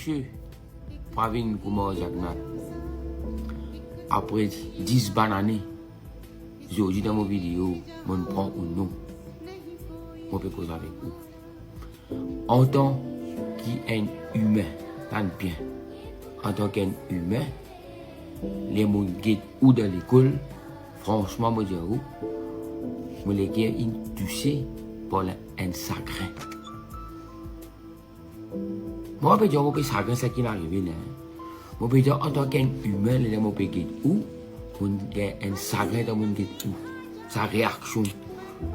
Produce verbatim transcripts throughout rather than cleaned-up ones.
Misie Pravin Kumar Jagannath, apre dis bann ane, zordi dan mo video, mo pran ou nom, mo pe koz avek ou. Antan ki enn imin, tann bien, antan ki enn imin, ler mo get ou dan lekol, fransman, mo dir ou, mo leker inn touse par enn sagrin. Mo pa pe dir mo pe sagrin seki inn arive la. Mo pe dir, antan ki enn imin, ler mo pe get ou, mo gagn enn sagrin kan mo get ou. Sa reaksion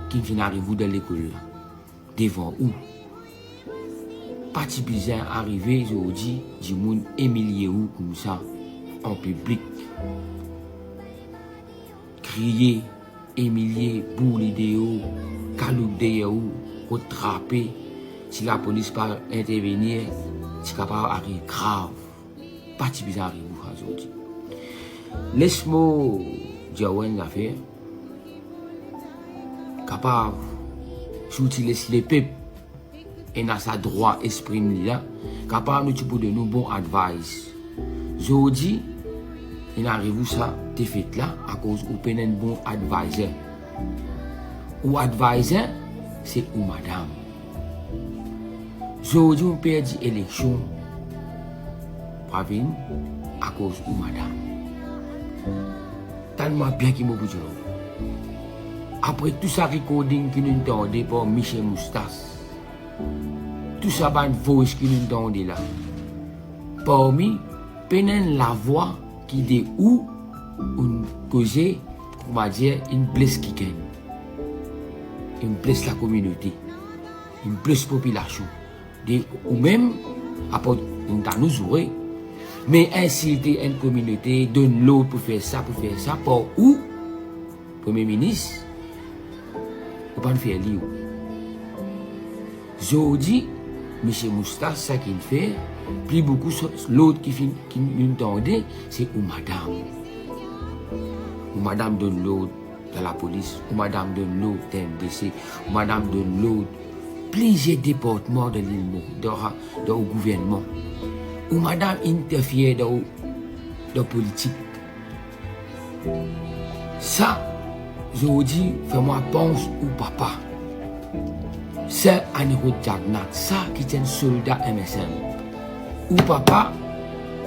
ki finn ariv ou dan lekol la, devan ou. Pa ti bizin arive zordi dimoun imilie ou koumsa an piblik. Kriye, imilie, boule deor, kalout deryer ou, kot trape, si lapolis pa intervenir, ti kapav ariv grav. Pa ti bizin ariv ou sa zordi. Les mo dir ou enn zafer, kapav, si ou ti les lepep ena sa drwa exprim li la, kapav nou ti pou donn ou bon advice. Zordi, inn ariv ou sa defet la akoz ou pena enn bon advisor. Ou advisor, se ou madam. Zordi ou perdi eleksion, Pravin, akoz ou madam. Tann mwa bien ki mo pou dir ou. Apre tou sa recording ki nou tande par Misie Moustas, tou sa bann voice ki nou tande la, parmi pena enn lavwa ki de ou, ou'nn koze, koumadir, inn bles kikenn, inn bles lakominote, inn bles popilasion. De ou mem, apar inn tann ou zoure, me insilte enn kominote, donn lord pou fer sa, pou fer sa, par ou, Premie Minis, ou pa'nn fer li ou. Zordi, Misie Moustas, sa ki'nn fer, pli boukou so-, lord ki finn, ki nou'nn tande, se ou madam. Ou madam donn lord dan lapolis, ou madam donn lord dan M D C, ou madam donn lord plizier departman dan lil Mo-, dan, dan ou gouvernman. Ou madam interfer dan ou, dan politik. Sa, zordi, fer mwa pans ou papa, Sir Anirudh Jagannath, sa ki ti enn solda M S M. Ou papa,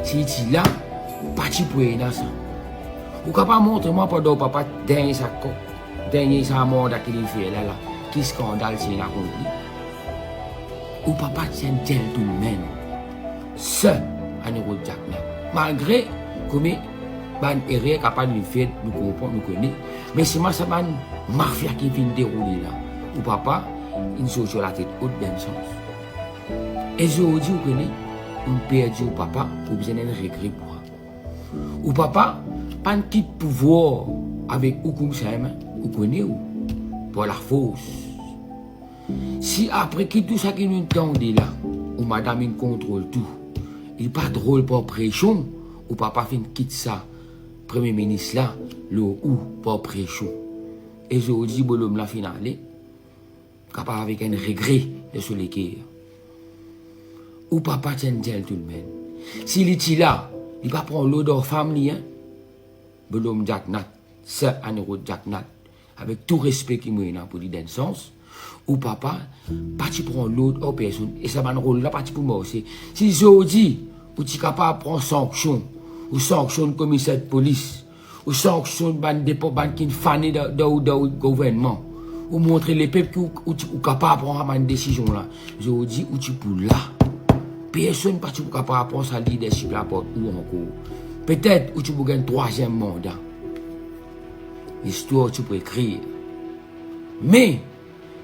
si li ti la, pa ti pou ena sa. Ou kapav montre mwa pandan ou papa dernie sa ko-, dernie sa manda ki li fer la la, ki skandal ti ena kont li? Ou papa ti enn gentleman, Sir Anirudh Jagannath. Malgre kouma bann erer kapav vinn fer, nou konpran, nou kone, me sima sa bann mafia ki finn deroule la, ou papa inn sorti ar latet ot dan enn sans. E zordi ou kone, ou perdi ou papa, ou bizin enn regre pou sa. Ou papa pa'nn kit pouvwar avek ou koumsa, me ou kone ou, par lafors. Si apre ki tou sa ki nou'nn tande la, ou madam inn kontrol tou, li pa drol par presion, ou papa finn kit sa Premie Minis la lor ou par presion. E zordi bonlom la finn ale, kapav avek enn regre dan so leker. Ou papa ti enn gentleman. Si li ti la, li pa pran lord ar fam li, en? Bonlom Jagannath, Sir Anirudh Jagannath, avek tou respe ki mo ena pou li dan enn sans, ou papa pa ti pran lord ar personn, e sa bann rol la pa ti pou marse. Si zordi ou ti kapav pran sanksion, ou sanksionn komiser polis, ou sanksionn bann depo-, bann ki'nn fane dan, dan, dan gouvernman, ou montre lepep ki ou, ou ti, ou kapav pran sa bann desizion la, zordi ou ti pou la. Personn pa ti pou kapav pran sa leadership la par ou ankor. Petet ou ti pou gagn trwaziem manda. Listwar ti pou ekrir. Me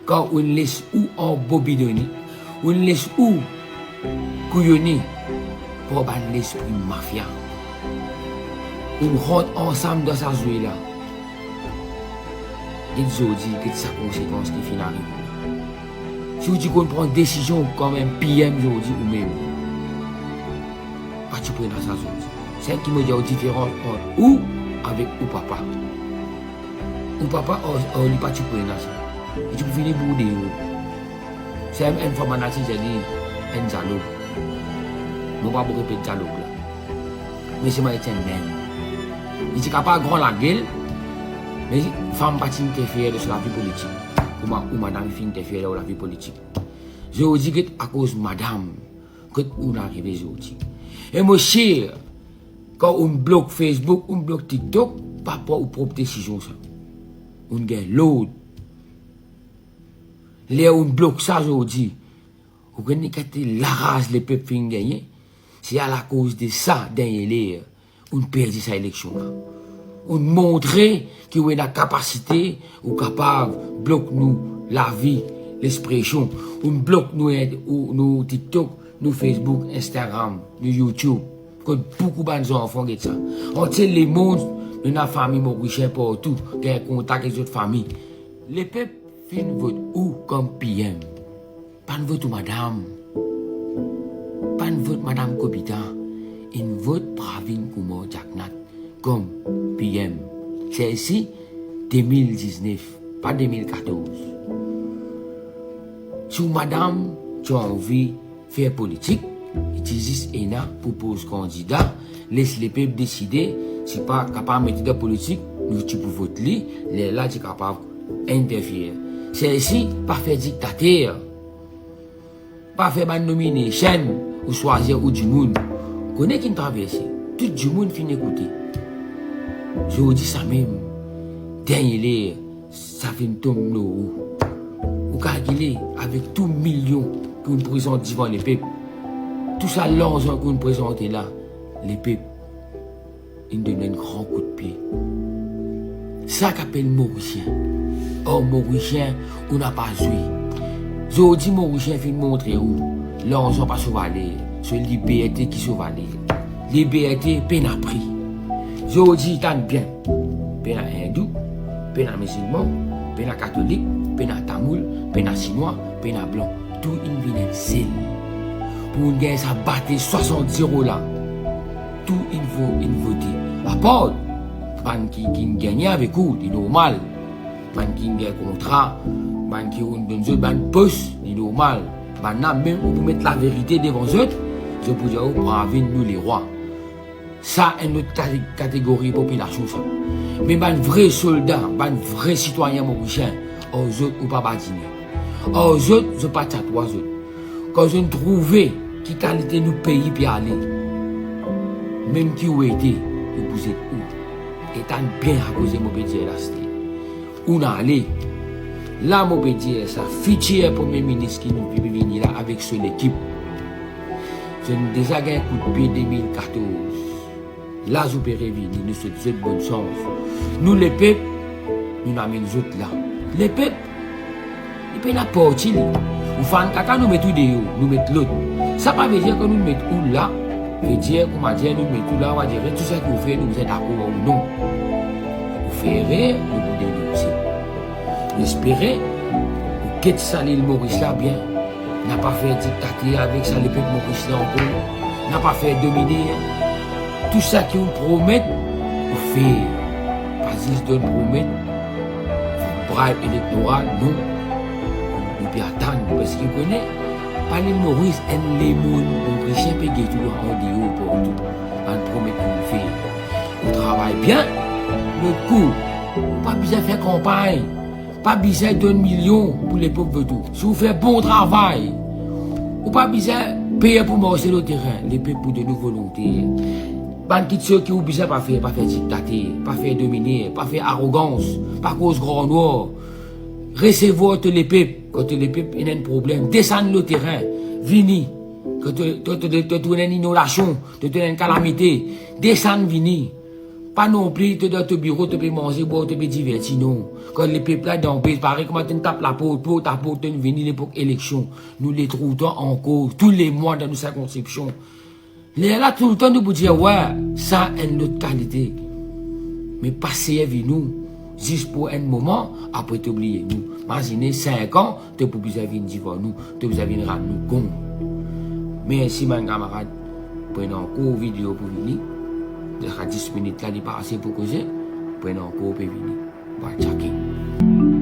kan ou'nn les ou anbobidone, ou'nn les ou kouyone par bann lespri mafia, ou'nn rant ansam dan sa zwe la. Get zordi, get sa konsekans ki finn arive. Si ou ti konn pran desizion kanmem, P M zordi ou mem, pa ti pou ena sa zordi. Seki mo dir ou, diferans ant ou avek ou papa. Ou papa, ar, ar li pa ti pou ena sa. Li ti pou fini boule ou. Sa enn, enn fwa bann la ti dir li enn zalo. Mo pa pou repet dialog la. Me se mwa Etienne mem. Li ti kapav gran lagel, me fam pa ti interfer dan so lavi politik. Kouma ou madam finn interfer dan ou lavi politik. Zordi get akoz madam kot ou'nn arive zordi. E mo sir, kan ou'nn blok Facebook, ou'nn blok TikTok, pa pran ou prop desizion sa. Ou'nn gagn lord. Ler ou'nn blok sa zordi, ou konn ki kantite laraz lepep finn gagne? Se alakoz de sa, dernie ler, ou'nn perdi sa eleksion la. Ou'nn montre ki ou ena kapasite, ou kapav blok nou lavi, lespresion. Ou'nn blok nou, ou, nou TikTok, nou Facebook, Instagram, nou YouTube. Kot boukou bann zanfan get sa. Antie lemond, nou ena fami Morisien partou, gagn kontak ek zot fami. Lepep finn vot ou kom PM. Pa'nn vot ou madam. Pa'nn vot madam Kobita. Inn vot Pravin Kumar Jagannath kom PM. Sesi de mil diznef, pa de mil katorz. Si ou madam ti anvi fer politik, li ti zis ena pou poz kandida, les lepep deside, si pa kapav mete dan politik, nou ti pou vot li, lerla ti kapav interfer. Sesi pa fer diktater, pa fer bann nomination ou swazir ou dimoun. Kone ki'nn traverse, tou dimoun finn ekoute. Zordi samem, dernie ler, sa finn tom lor ou. Ou kalkile avek tou milion ki ou'nn prezant divan lepep, tou sa larzan ki ou'nn prezante la, lepep inn donn enn gran kout pie. Sa ki apel Morisien. Or Morisien, ou napa zwe. Zordi Morisien finn montre ou, larzan pa so valer, so liberte ki so valer. Liberte pena pri. Zordi tann bien. Pena Indou, pena mizilman, pena katolik, pena tamoul, pena sinwa, pena blan. Tou inn vinn enn sel. Pou inn gagn sa bate swasant zero la, tou inn vo-, inn vote. Apar bann ki, ki'nn gagne avek ou, li normal. Bann ki'nn gagn kontra, bann ki ou'nn donn zot bann pos, li normal. Bannla mem ou pou met laverite devan zot, zot pou dir ou, Pravin nou lerwa. Sa enn lot kate-, kategori popilasion sa. Me bann vre solda, bann vre sitwayin morisien, or zot ou pa badine. Or zot, zot pa ti a trwa zot. Kan zot trouve ki kalite nou pei pe ale, mem ki ou ete, nou pou zet ou. E tann bien sa koze mo pe dir la, se ou'nn ale. La mo pe dir sa, fitir Premie Minis ki nou pe vini la avek so lekip, zot deza gagn kout pie de mil katorz. La zot pe revini, nou swet zot bonn sans. Nou lepep, nou amenn zot la. Lepep, li pena parti li. Ou fann kaka, nou met ou deor, nou met lot. Sa pa vedir kan nou met ou la, vedir, koumadir, nou met ou la, ou a dir tou seki ou fer, nou bizin dakor ou non. Ou fer erer, nou pou denonse. Nou espere ou get sa Lil Moris la bien. Napa fer diktater avek sa lepep Moris la ankor. Napa fer domine. Tou seki ou promet, ou fer. Pa zis donn promet, bribe elektoral, non. Nou pe atann, parski ou kone, pa Lil Moris, enn lemonn morisien pe get ou andeor partou. Bann promet ki ou fer. Ou travay bien, lot kou, ou pa bizin fer kanpagn. Pa bizin donn milion pou lepep vot ou. Si ou fer bon travay, ou pa bizin per pou marse lor terin, lepep pou donn ou volonte. Bann kiksoz ki ou bizin pa fer, pa fer diktater, pa fer domine, pa fer arogans, pa koz gran nwar. Resevwar to lepep, kan to lepep ena enn problem, desann lor terin, vini. Kan to, to, to, to, to ena enn inondasion, to, to ena enn kalamite, desann vini. Pa nonpli to dan to biro, to pe manze, bwar, to pe diverti, non. Kan lepep la dan bez, parey kouma to'nn tap laport, port a port, to'nn vini lepok eleksion. Nou le troutan ankor, tou le mwa dan nou sirkonskripsion. Lerla toultan nou pou dir, "Wi, sa enn lot kalite." Me pa servi nou zis pou enn moman, apre to bliye nou. Mazine sink an, to pou bizin vinn divan nou, to bizin vinn rann nou kont. Mersi bann kamarad, pou enn ankor video pou vini. Deska dis minit la, li pa ase pou koze, pou enn ankor pe vini. Bye, tchaki.